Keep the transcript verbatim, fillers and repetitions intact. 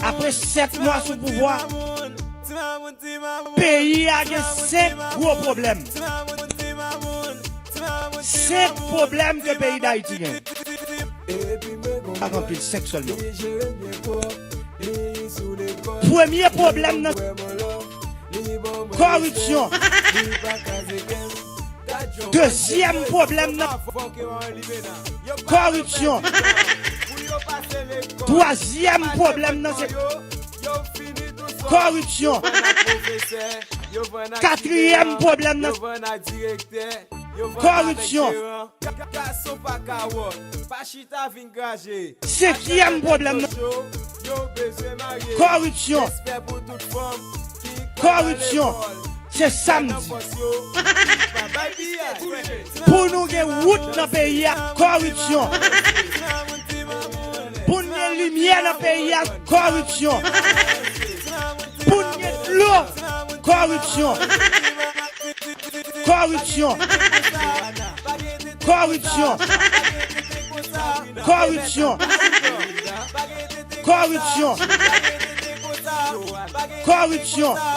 Apre sèt mwa sou pouvwa, peyi a gen senk gwo pwoblèm. Senk pwoblèm ke peyi Dayiti gen. Pa gen anpil, senk sèlman. Premye pwoblèm nan, kòripsyon. Dezyèm pwoblèm nan, kòripsyon. Twazyèm pwoblèm nan se kòripsyon. Katriyèm pwoblèm nan, kòripsyon. Senkyèm pwoblèm nan, kòripsyon. Kòripsyon. Se sa m di. Pou nou gen wout nan peyi a, kòripsyon. Pou n gen limyè nan peyi a, kòripsyon. Pou n gen dlo, kòripsyon. Kòripsyon. Kòripsyon. Kòripsyon. Kòripsyon. Kòripsyon.